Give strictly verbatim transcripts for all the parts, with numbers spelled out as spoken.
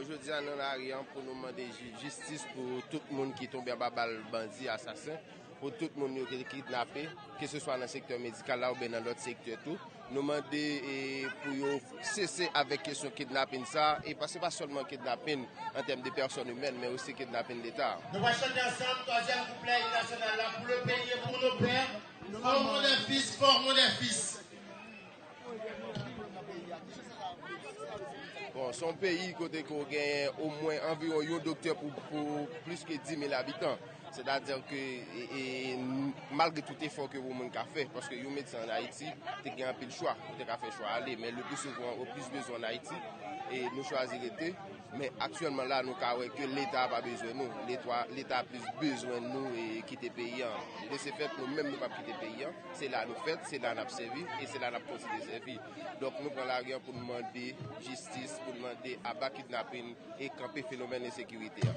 Jodi a nan lari an pou nou mande ji- jistis pou tout moun ki tonbe anba bal bandi, asasen, pou tout moun yo ki kidnape, keseswa nan sektè medikal la oubyen nan lòt sektè tou. Nou mande e, pou yo sese avèk kesyon kidnapin sa, e pa, se pa sèlman kidnapin an tèm de pèsòn imèn, men osi kidnapin Leta. Nou va chante ansanm twazyèm kouplè im nasyonal la, pour le pays et pour nos pères. Formons des fils, formons des fils. Bon, se yon peyi kote ke w gen omwen anviwon yon doktè pou, pou plis ke dis mil abitan. Sètadi ke, e, e, malgre tout efò ke yon moun ka fè, paske yon medsen ann Ayiti te gen anpil chwa, ou te ka fè chwa ale, men le pli souvan, ou plis bezwen ann Ayiti, e nou chwazi rete. Men aktyèlman la, nou ka wè ke Leta pa bezwen nou. Leta, Leta plis bezwen nou e kite peyi an. De se fèt, nou menm nou p ap kite peyi an. Se la nou fèt, se la n ap sèvi, e se la n ap kontinye sèvi. Donk, nou pran lari an pou n mande jistis, pou n mande aba kidnapin e kanpe fenomèn ensekirite a.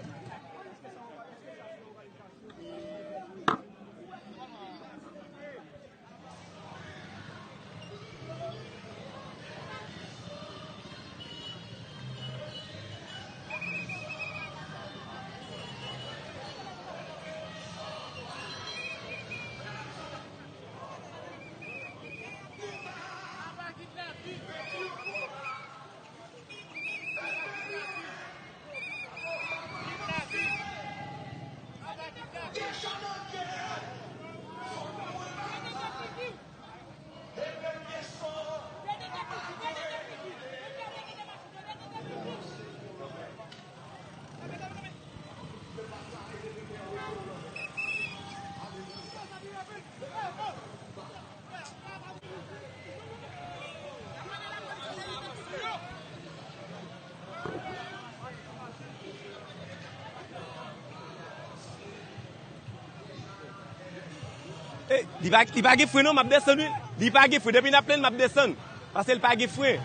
Ey, li pa, li pa gen fren non, m ap desann wi. Li pa gen fren, depi n ap plenn, m ap desann. Paske li pa gen fren.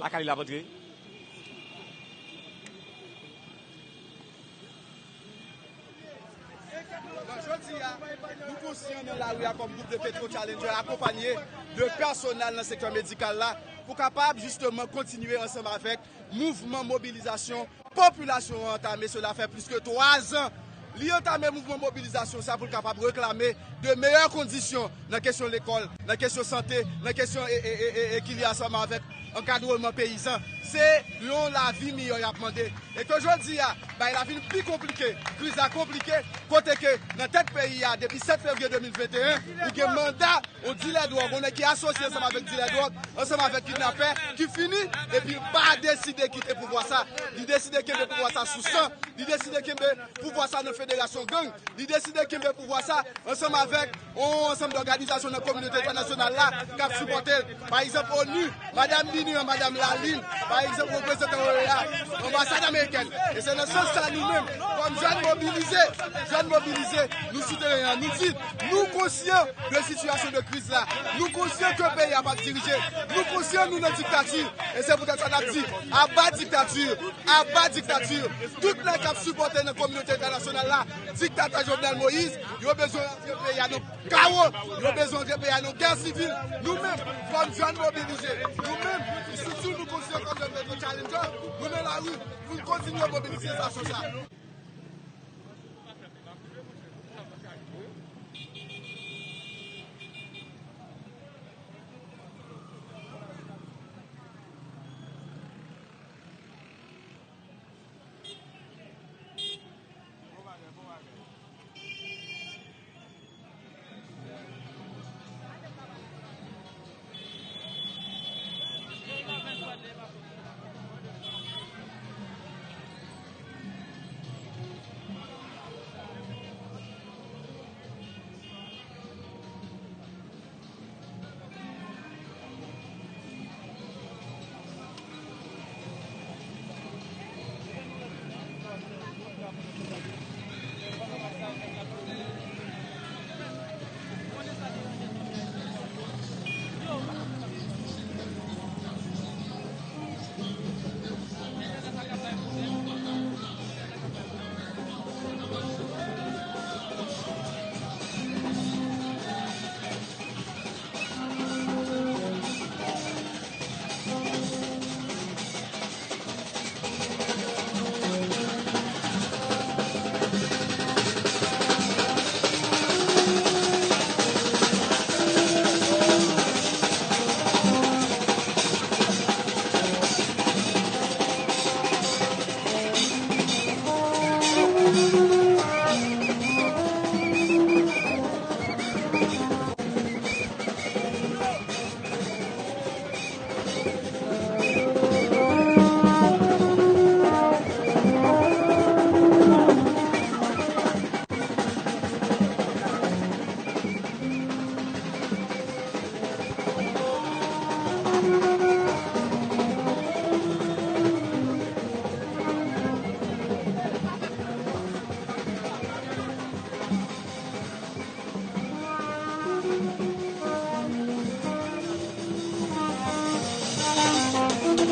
Lakay li l ap antre. Jodi a, nou konsyan nan lari a kòm gwoup de Petro Challenger akonpanye de pèsonèl nan sektè medikal la pou kapab jisteman kontinye ansanm avèk mouvman mobilizasyon popilasyon an antame. Sela fè plis ke twa zan li antame mouvman mobilizasyon sa pou l kapab reklame de meyè kondisyon nan kesyon lekòl, nan kesyon sante, nan kesyon e, e, e, e, e ki lye ansanm avèk ankadreman peyizan. Se yon lavi miyò y ap mande. E ke jodi a, bagay la vin pi konplike, kriz la konplike, kote ke nan tèt peyi a, depi sèt fevriye de mil venteyen, ou gen manda yon dilè dwòg, yon nèg ki asosye ansanm avèk dilè dwòg, ansanm avèk kidnapè, ki fini, epi l pa deside kite pouvwa sa. Li deside kenbe pouvwa sa sou san, li deside kenbe pouvwa sa nan federasyon gang, li deside kenbe pouvwa sa ansanm avèk yon ansanm dòganizasyon nan kominote entènasyonal la k ap sipòte l. Pa egzanp, onu, madanm Miriam, madanm Lalin, pa egzanp, reprezantan yo la, anbasad amerikèn. E se nan sans sa nou menm, kòm jèn mobilize, jèn mobilize, nou sou teren an, nou di, nou konsyan de sitiyasyon de kriz la. Nou konsyan ke peyi a p ap dirije. Nou konsyan nou nan diktati. E se poutèt sa n ap di, aba diktati, aba diktati. Tout nèg k ap sipòte nan kominote entènasyonal la, diktatè Jovenel Moïse, yo bezwen rantre peyi a nan kawo, yo bezwen rantre peyi a nan gè sivil. Nou menm, kòm jèn mobilize, nou menm, estrikti nou konsidere kòm jèn Petro Challenger, nou nan lari pou n kontinye mobilize sa sou sa.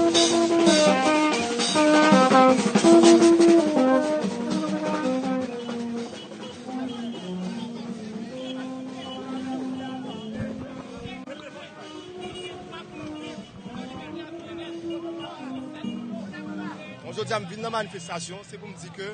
Bon, jodi a m vin nan manifestasyon, se pou m di ke,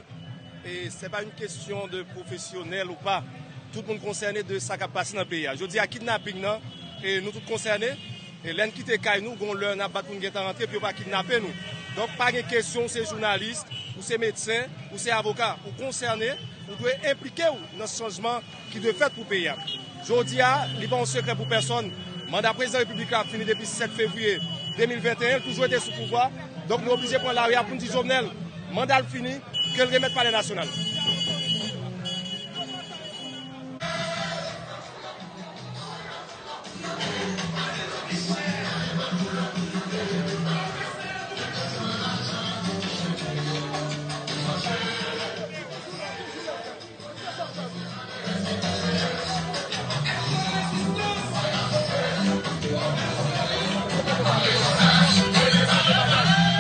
e, se pa yon kesyon de pwofesyonèl ou pa. Tout moun konsène de sa k ap pase nan peyi a. Jodi a, kidnaping nan, e, nou tout konsène. E lè n kite kay nou, gon lè n ap bat pou n gentan rantre, pou yo pa kidnape nou. Donk, pa gen kesyon, ou se jounalis, ou se medsen, ou se avoka, ou konsène, ou dwe enplike w nan chanjman ki dwe fèt pou peyi a. Jodi a, li pa yon sekrè pou pèsonn. Manda prezidan repiblik la ap fini depi sèt fevriye de mil venteyen, l toujou rete sou pouvwa. Donk, nou oblije pran lari a pou n di Jovenel, manda l fini, ke l remèt Palè Nasyonal.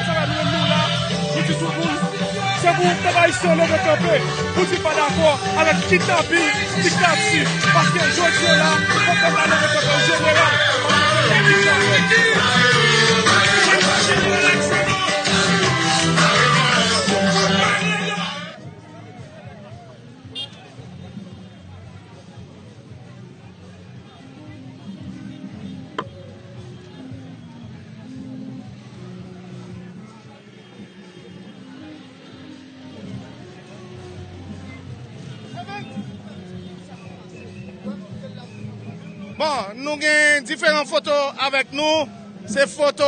Sa fè nou menm nou la, nou di tout moun, se pou pèp ayisyen leve kanpe, pou di pa dakò avèk kidnaping, diktati, paske jodi a la, fòk pèp la leve kanpe an jeneral, paske peyi a kidnape. Bon, nou gen diferan foto avèk nou. Se foto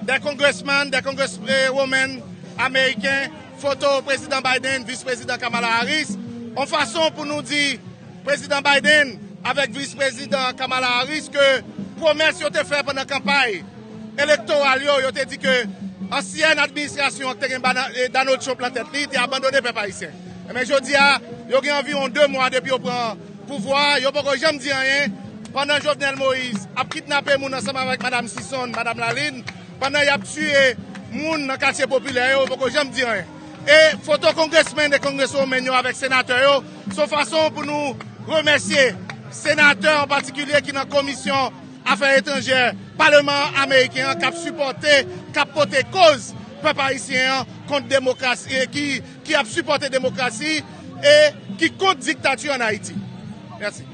dè congressman, dè congresswoman ameriken, foto prezidan Biden, vis prezidan Kamala Harris. Yon fason pou nou di prezidan Biden avèk vis prezidan Kamala Harris ke pwomès yo te fè pandan kanpay elektoral yo, yo te di ke ansyèn administrasyon te gen Bana-, eh, Donald Trump nan tèt li, te abandone pèp ayisyen. Ebyen, jodi a, yo gen anviwon de mwa depi yo pran pouvwa a, yo poko janm di anyen. Pandan Jovenel Moïse ap kidnape moun ansanm avèk Madam Sison, Madam Lalin, pandan y ap tiye moun nan katye popilè yo, yo poko janm di anyen. E foto congressman e congresswoman yo avèk senatè yo, se yon fason pou nou remèsye senatè an patikilye ki nan komisyon afè etranjè, Palman ameriken an k ap sipòte, k ap pote koz pèp ayisyen an kont demokrasi, e ki, ki ap sipòte demokrasi e ki kont diktati ann Ayiti. Mèsi.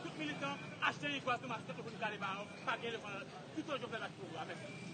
Tout militan, achte yon gwaz nan maskèt pou nou kale ba yo, pa gen elefan, pito Jovenel ak pouvwa. Mèsi.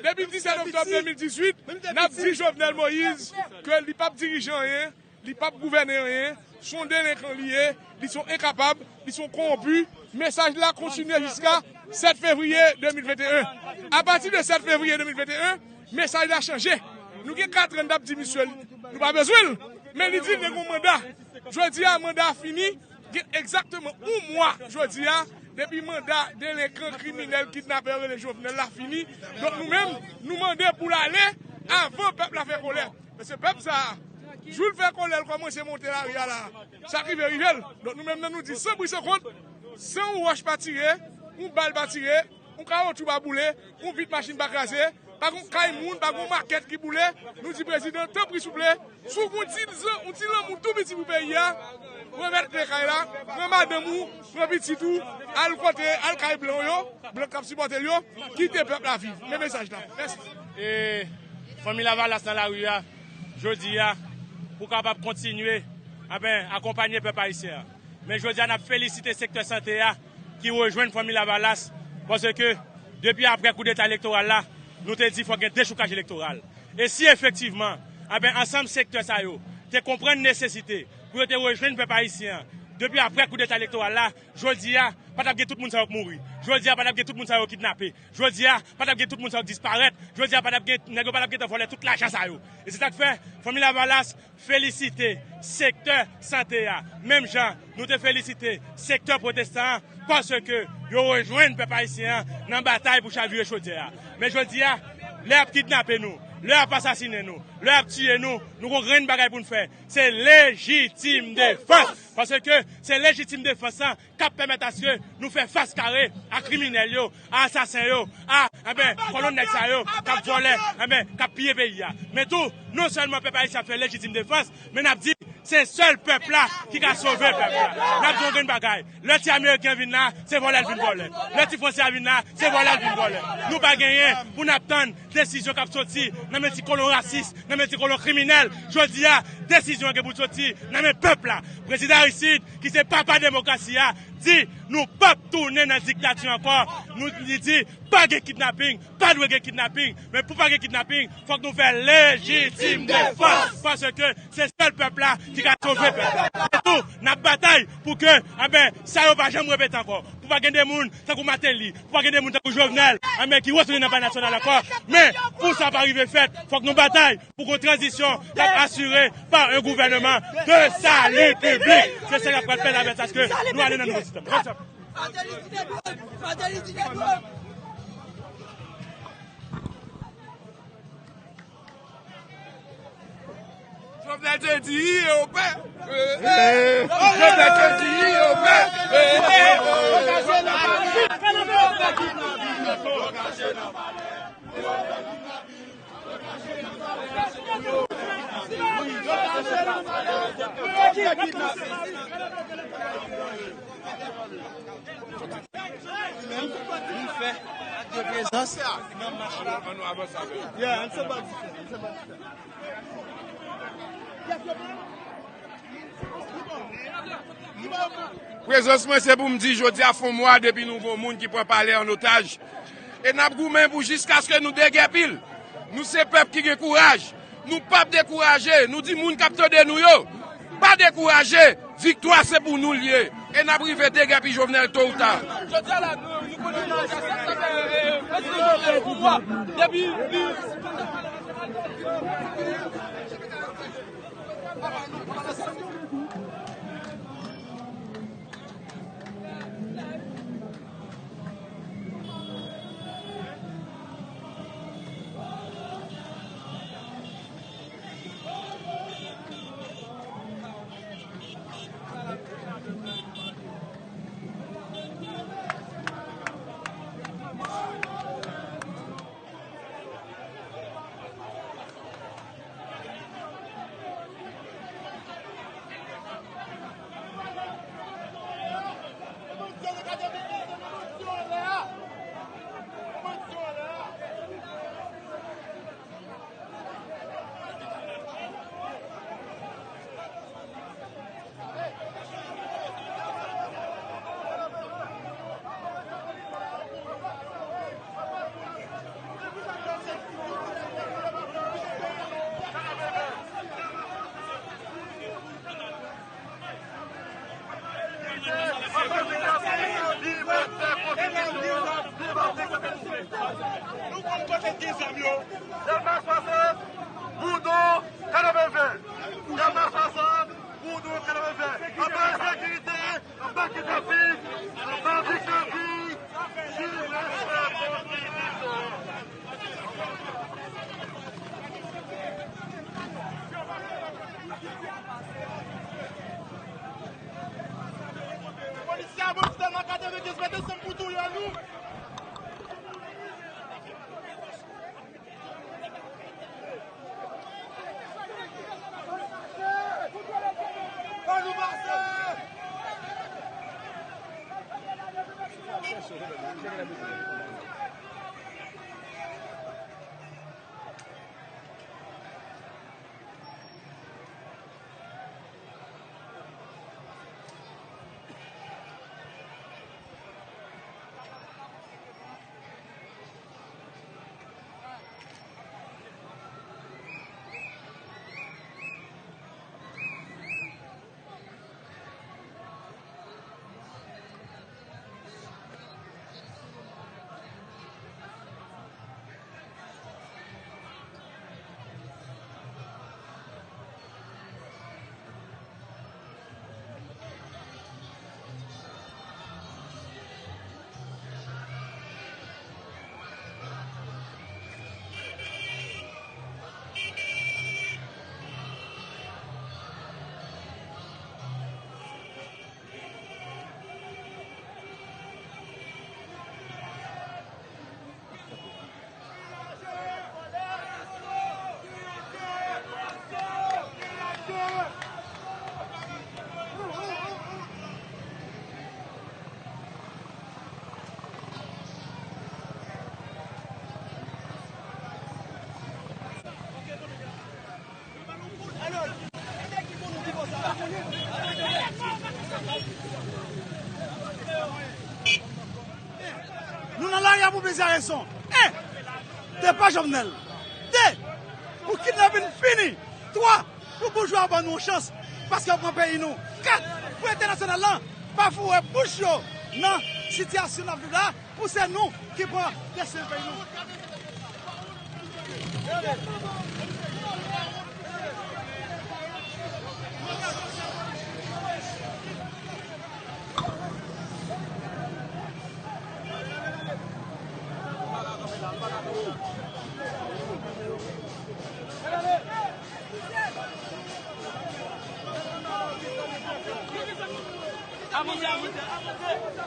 Depi disèt oktòb de mil dizuit, n ap di Jovenel Moïse ke li p ap dirije anyen, li p ap gouvène anyen, se yon delenkan li ye, li se yon enkapab, li se yon kowonpi. Mesaj la kontinye jiska sèt fevriye de mil venteyen. Apati de sèt fevriye de mil venteyen, mesaj la chanje. Nou gen kat an n t ap di misye, nou pa bezwen l, men li di l te gen yon manda. Jodi a, manda a fini, gen egzakteman yon mwa jodi a, depi manda delenkan kriminèl kidnapè yo rele Jovenel la fini. Donk nou menm, nou mande pou l ale avan pèp la fè kòlè. Paske pèp sa a, jou l fè kòlè, l kòmanse monte lari a la, sa k rive, rive l. Donk nou menm nan nou di san bri san kont, san yon wòch pa tire, yon bal pa tire, yon kawotchou pa boule, yon vit machin pa kraze, pa gen yon kay moun, pa gen yon makèt ki boule, nou di prezidan, tanpri souple, si w gen yon ti zan, yon ti lanmou tou piti pou peyi a, remèt kle kay la, pran madanm ou, pran pitit ou, al kote, al kay blan yo, blan k ap sipòte l yo, kite pèp la viv. Men mesaj la. Mèsi. E fanmi Lavalas nan lari a, jodi a, pou kapab kontinye, enben, akonpanye pèp ayisyen an. Men jodi a, n ap felisite sektè sante a ki rejwenn fanmi Lavalas, paske depi apre koudeta elektoral la, nou te di fòk gen dechoukaj elektoral. E si efektivman, enben, ansanm sektè sa yo te konprann nesesite pou yo te rejwenn pèp ayisyen an, depi apre koudeta elektoral la, jodi a, pa t ap gen tout moun sa yo k mouri. Jodi a, pa t ap gen tout moun sa yo kidnape. Jodi a, pa t ap gen tout moun sa yo disparèt. Jodi a, pa t ap gen, nèg yo pa t ap gentan vòlè tout lajan sa yo. E se sa k fè, fanmi Lavalas felisite sektè sante a. Menm jan nou te felisite sektè pwotestan an, paske yo rejwenn pèp ayisyen an nan batay pou chavire chodyè a. Men jodi a, lè y ap kidnape nou, lè y ap asasinen nou, lè y ap tiye nou, nou gon grenn bagay pou n fè. Se lejitim defans. Paske se lejitim defans lan k ap pèmèt aske nou fè fas kare a kriminèl yo, a asasen yo, a, enben, kolonn nèg sa yo k ap vòlè, enben, k ap piye peyi a. Men tou, non sèlman pèp ayisyen ap fè lejitim defans, men n ap di, se sèl pèp la ki ka sove pèp la. N ap di yon grenn bagay. Lè ti ameriken vin la, se vòlè l vin vòlè. Lè ti fransè a vin la, se vòlè l vin vòlè. Nou pa genyen pou n ap tann desizyon k ap soti nan men ti kolon rasis, nan men ti kolon kriminèl. Jodi a, desizyon an gen pou l soti nan men pèp la. Prezidan Aristide, ki se papa demokrasi a, di nou p ap tounen nan diktati ankò. Nou, li di pa gen kidnaping, pa dwe gen kidnaping. Men pou pa gen kidnaping, fòk nou fè lejitim defans. Paske se sèl pèp la ki ka sove pèp la. E tou, n ap batay pou ke, enben, sa yo pa janm repete ankò. Pou pa gen de moun tankou Martelly, pou pa gen de moun tankou Jovenel, enben, ki retounen nan palè nasyonal ankò. Men, pou sa pa rive fèt, fòk nou batay pou yon tranzisyon k ap asire pa yon gouvènman de sali piblik. Se sa k ap pral pèmèt aske nou ale nan nouvo sistèm. Jovenel te di, e yo pè. Jovenel te di, e yo pè. Li menm, li fè ak de prezans nan mach la. Yeah, ann se bal diferan, ann se bal diferan. Prezans mwen se pou m di jodi a fè yon mwa depi nou voye yon moun ki pran palè an otaj. E n ap goumen pou jiskaske nou degèpi l. Nou se pèp ki gen kouraj. Nou p ap dekouraje. Nou di moun k ap tande nou yo, pa dekouraje. Viktwa se pou nou l ye. E n ap rive degèpi Jovenel to ou ta. Jodi a la, nou, nou konnen nou se sa k fè, eh, prezidan Jovenel pouvwa. Depi li Nou konn kote gen zam yo. Dèlma swasant, Boudon, katrevenven. Dèlma swasant, Boudon, katrevenven. Anba ensekirite, anba kidnapin, anba diktatè, ki rete kontinye. Polisye a bandi tèlman katrevenkenz mete sanm pou touye nou. Ann nou pase! Nou nan lari a pou plizyè rezon. En, depa Jovenel. De, pou kidnapin fini. Twa, pou boujwa yo ban nou yon chans, paske yo pran peyi nou. Kat, pou entènasyonal lan pa foure bouch yo nan sitiyasyon n ap viv la, pou se nou ki pran desten peyi nou. Avanse, avanse, avanse.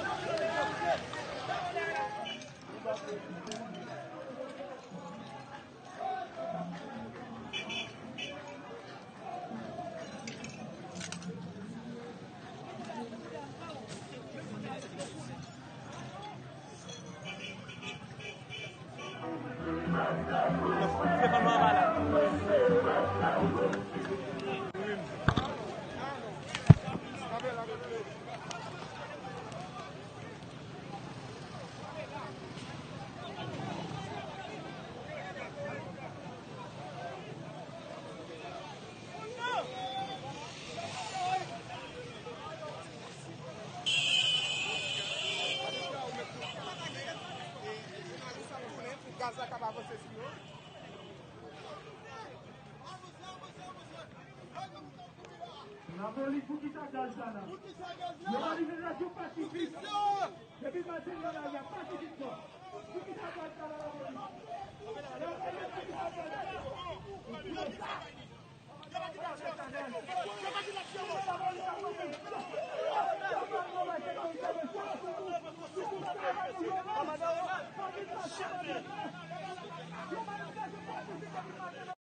Gaz la k ap avanse sou nou. Lapolis, poukisa gaz la la? Yo manifestasyon pasifik. Depi maten, yo la, y a pasifikman. Poukisa gaz la la, lapolis? Lapolis, poukisa gaz la?